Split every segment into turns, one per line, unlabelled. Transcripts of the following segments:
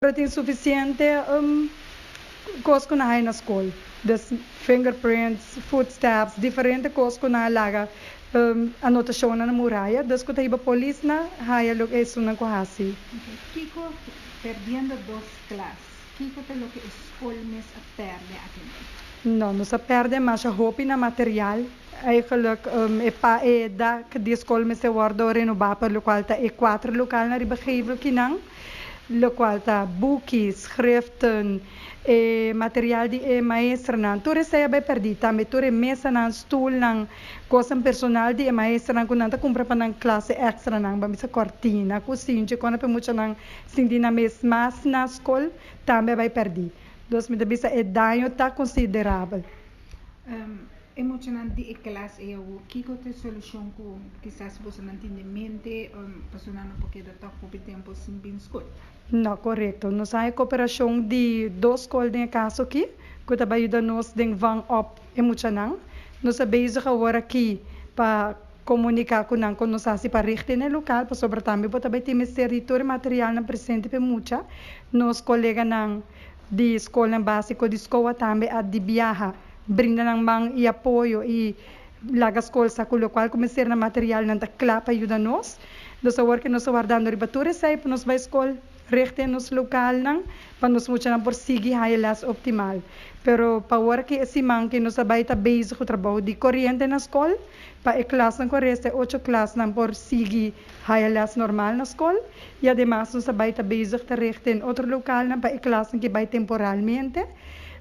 Pero tin sufisiente kos ku nan haya na skol. Dus fingerprints, footsteps, diferente kos ku nan a laga anotashonnan na muraya. Dus ku ta hiba polis na haya loke esunnan ku hasi.
Kiko perdiendo dos klas? Kiko ta loke e skol mes a pèrdè akinan?
No, nos a pèrdè masha hopi na material. Eigenlijk e pa e dak di e skol mester wòrdu renobá pa lokual ta e kuater lokalnan riba gevel kinan. Lokual ta buki, schriften, e material di e maestranan, tur esei a bai pèrdí. Tambe tur e mesanan, stulnan, kosnan personal di e maestranan ku nan ta kumpra pa nan klase èkstranan, ban bisa kòrtina, kusinchi, kònde pa e muchanan sinti nan mes mas na skol, tambe a bai pèrdí. Dus mi ta bisa e daño ta konsiderabel.
E muchanan di e klas ei awor, kiko ta e solushon ku kisas bosonan tin den mente pasobra nan no por keda tòg hopi tempu sin bin skol?
No, korekto. Nos a haña koperashon di dos skol den e kaso aki ku ta bai yuda nos den vang op e muchanan. Nos ta bezig awor aki pa komuniká ku nan kon nos hasi pa richt den e lokal pasobra tambe bo ta bai tin mester di tur e materialnan presente pa e mucha. Nos koleganan di skolnan básiko di SCOA tambe a di biaha brinda nan man i apoyo i laga skol sa ku lokual ku mester na materialnan ta kla pa yuda nos. Nos awor ke nos ta wardando riba tur esei pa nos bai skol richt den nos lokalnan pa nos muchanan por sigui haya lès optimal. Pero pa awor ke e siman ke nos a bai ta bezig ku trabou di koriente na skol pa e klasnan ku a resta e ocho klasnan por sigui haya lès normal na skol i ademas nos a bai ta bezig ta richt den otro lokalnan pa e klasnan ke bai temporalmente.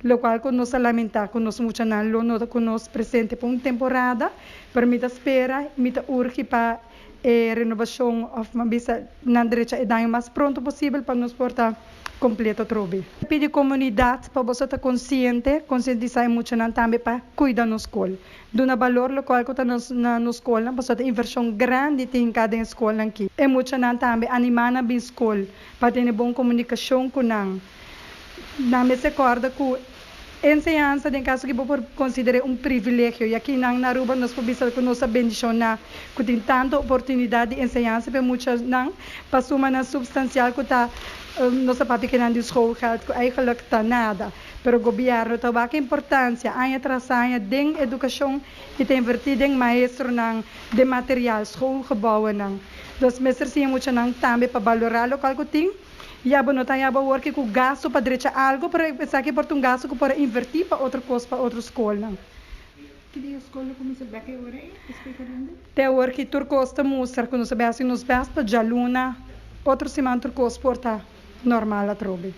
Lokual ku nos a lamentá ku nos muchanan lo no ta ku nos presente pa un temporada, pero mi ta spera i mi ta urgi pa e renobashon òf mi a bisa nan drecha e daño mas pronto posibel pa nos por ta kompleto atrobe. Pidi komunidat pa boso ta konsiente, konsientisá e muchanan tambe pa kuida nos skol. Duna balor lokual ku ta nos na nos skolnan pasobra ta invershon grandi tin hinká den e skolnan aki. E muchanan tambe animá nan bin skol pa tene bon komunikashon ku nan. Nan mester kòrda ku enseñansa den kaso ki bo por konsider'é un privilegio, i aki nan na Aruba nos por bisa ku nos ta bendishoná ku tin tantu oportunidat di enseñansa pa e muchanan pa sumanan supstansial ku ta nos ta papia kinan di schoolgeld ku eigenlijk ta nada. Pero gobièrnu ta wak importansia aña tras aña den edukashon i ta invertí den maestronan, den material, schoolgebouwennan. Nos mester siña muchanan tambe pa balorá lokual ku tin. Ya bo no ta haña bo awor ki ku gastu pa drecha algu, pero esaki por ta un gastu ku por a invertí pa otro kos, pa otro skolnan.
Ki dia skol lo kuminsá bèk e ora ei? Esplika rende.
Te awor ki tur kos ta mustra ku nos a bai hasi nos bèst pa djaluna otro siman tur kos por ta normal atrobe.